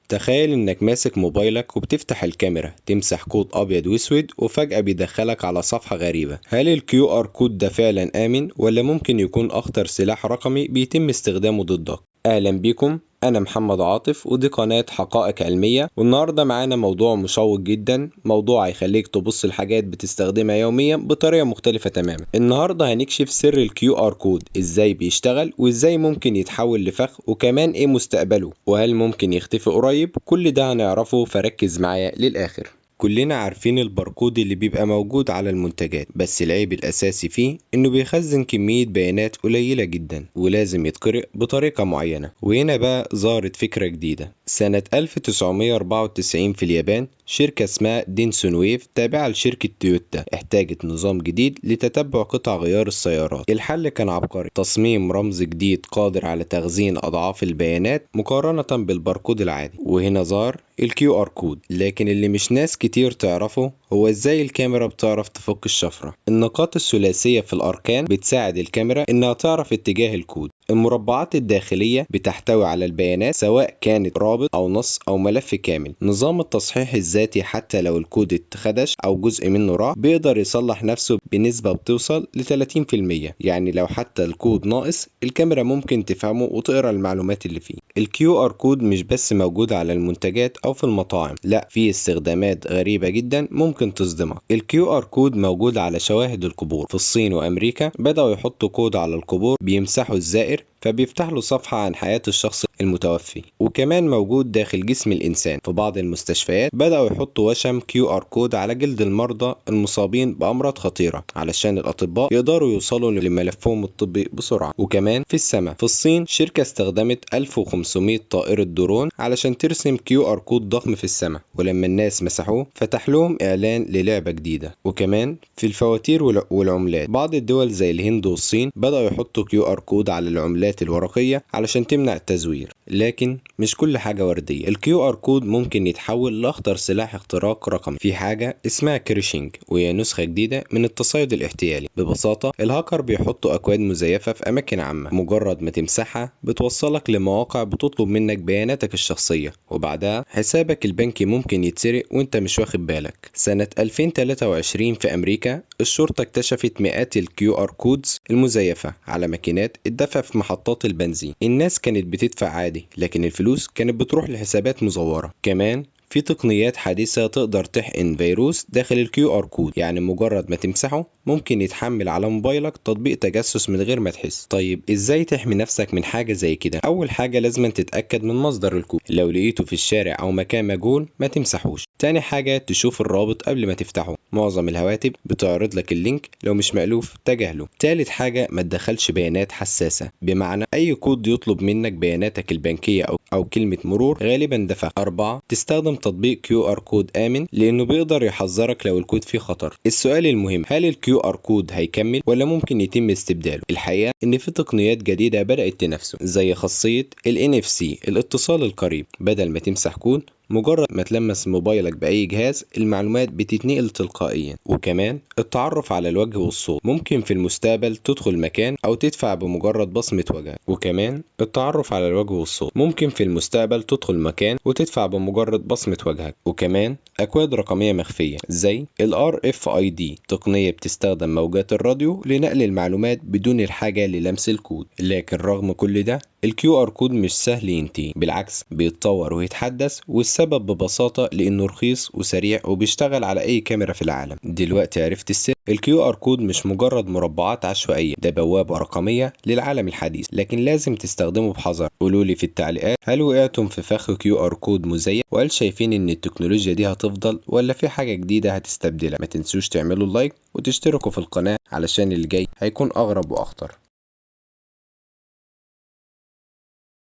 تخيل إنك ماسك موبايلك وبتفتح الكاميرا تمسح كود أبيض وأسود، وفجأة بيدخلك على صفحة غريبة. هل ال QR code ده فعلا آمن، ولا ممكن يكون أخطر سلاح رقمي بيتم استخدامه ضدك؟ أهلا بيكم، أنا محمد عاطف ودي قناة حقائق علمية. والنهاردة معانا موضوع مشوق جدا، موضوع هيخليك تبص لحاجات بتستخدمها يوميا بطريقة مختلفة تماما. النهاردة هنكشف سر ال QR code، ازاي بيشتغل وازاي ممكن يتحول لفخ، وكمان ايه مستقبله، وهل ممكن يختفي قريب. كل ده هنعرفه، فركز معايا للآخر. كلنا عارفين الباركود اللي بيبقى موجود على المنتجات، بس العيب الأساسي فيه إنه بيخزن كمية بيانات قليلة جدا ولازم يتقرأ بطريقة معينة. وهنا بقى ظهرت فكرة جديدة. سنة 1994 في اليابان، شركة اسمها دينسون ويف تابعة لشركة تويوتا احتاجت نظام جديد لتتبع قطع غيار السيارات. الحل كان عبقري: تصميم رمز جديد قادر على تخزين أضعاف البيانات مقارنة بالباركود العادي. وهنا ظهر ال QR code. لكن اللي مش ناس كتير تعرفه هو ازاي الكاميرا بتعرف تفك الشفرة. النقاط الثلاثية في الأركان بتساعد الكاميرا انها تعرف اتجاه الكود. المربعات الداخلية بتحتوي على البيانات سواء كانت رابط أو نص أو ملف كامل. نظام التصحيح الذاتي حتى لو الكود اتخدش أو جزء منه راح بيقدر يصلح نفسه بنسبة بتوصل ل 30%. يعني لو حتى الكود ناقص الكاميرا ممكن تفهمه وتقرأ المعلومات اللي فيه. ال QR code مش بس موجود على المنتجات أو في المطاعم، لا، في استخدامات غريبة جدا ممكن تصدمك. ال QR code موجود على شواهد القبور. في الصين وأمريكا بدأوا يحطوا كود على القبور بيمسحوا الزائر فبيفتح له صفحة عن حياة الشخص المتوفي. وكمان موجود داخل جسم الإنسان. في بعض المستشفيات بدأوا يحطوا وشم QR code على جلد المرضى المصابين بأمراض خطيرة علشان الأطباء يقدروا يوصلوا لملفهم الطبي بسرعة. وكمان في السماء، في الصين شركة استخدمت 1500 طائرة درون علشان ترسم QR code ضخم في السماء، ولما الناس مسحوه فتح لهم إعلان للعبة جديدة. وكمان في الفواتير والعملات، بعض الدول زي الهند والصين بدأوا يحطوا QR code على العملات الورقية علشان تمنع التزوير. لكن مش كل حاجة وردية. ال QR code ممكن يتحول لأخطر سلاح اختراق رقمي. في حاجة اسمها quishing، وهي نسخة جديدة من التصيد الاحتيالي. ببساطة الهاكر بيحطوا أكواد مزيفة في أماكن عامة، مجرد ما تمسحها بتوصلك لمواقع بتطلب منك بياناتك الشخصية، وبعدها حسابك البنكي ممكن يتسرق وانت مش واخد بالك. سنة 2023 في أمريكا الشرطة اكتشفت مئات ال QR codes المزيفة على ماكينات الدفع في محطات البنزين. الناس كانت بتدفع عادي، لكن الفلوس كانت بتروح لحسابات مزورة. كمان في تقنيات حديثة تقدر تحقن فيروس داخل ال QR code، يعني مجرد ما تمسحه ممكن يتحمل على موبايلك تطبيق تجسس من غير ما تحس. طيب ازاي تحمي نفسك من حاجة زي كده؟ اول حاجة لازم تتأكد من مصدر الكود، لو لقيته في الشارع او مكان مجهول ما تمسحوش. تاني حاجة تشوف الرابط قبل ما تفتحه، معظم الهواتف بتعرض لك ال link، لو مش مألوف تجاهله. تالت حاجة ما تدخلش بيانات حساسة، بمعنى اي كود يطلب منك بياناتك البنكية او كلمة مرور غالبا ده فخ. 4، تستخدم تطبيق QR code آمن لأنه بيقدر يحذرك لو الكود فيه خطر. السؤال المهم، هل ال QR code هيكمل ولا ممكن يتم استبداله؟ الحقيقة إن في تقنيات جديدة بدأت تنافسه، زي خاصية ال NFC الاتصال القريب. بدل ما تمسح كود، مجرد ما تلمس موبايلك بأي جهاز المعلومات بتتنقل تلقائيا. وكمان التعرف على الوجه والصوت، ممكن في المستقبل تدخل مكان أو تدفع بمجرد بصمة وجهك. وكمان التعرف على الوجه والصوت، ممكن في المستقبل تدخل مكان وتدفع بمجرد بصمة وجهك. وكمان أكواد رقمية مخفية زي ال RFID، تقنية بتستخدم موجات الراديو لنقل المعلومات بدون الحاجة للمس الكود. لكن رغم كل ده ال QR code مش سهل ينتهي، بالعكس بيتطور ويتحدث، والسبب ببساطة لأنه رخيص وسريع وبيشتغل على أي كاميرا في العالم. دلوقتي عرفت السر؟ ال QR code مش مجرد مربعات عشوائية، ده بوابة رقمية للعالم الحديث، لكن لازم تستخدمه بحذر. قولولي في التعليقات، هل وقعتم في فخ QR code مزيف؟ وهل شايفين ان التكنولوجيا دي هتفضل ولا في حاجة جديدة هتستبدلها؟ ما تنسوش تعملوا like وتشتركوا في القناة علشان اللي جاي هيكون أغرب وأخطر.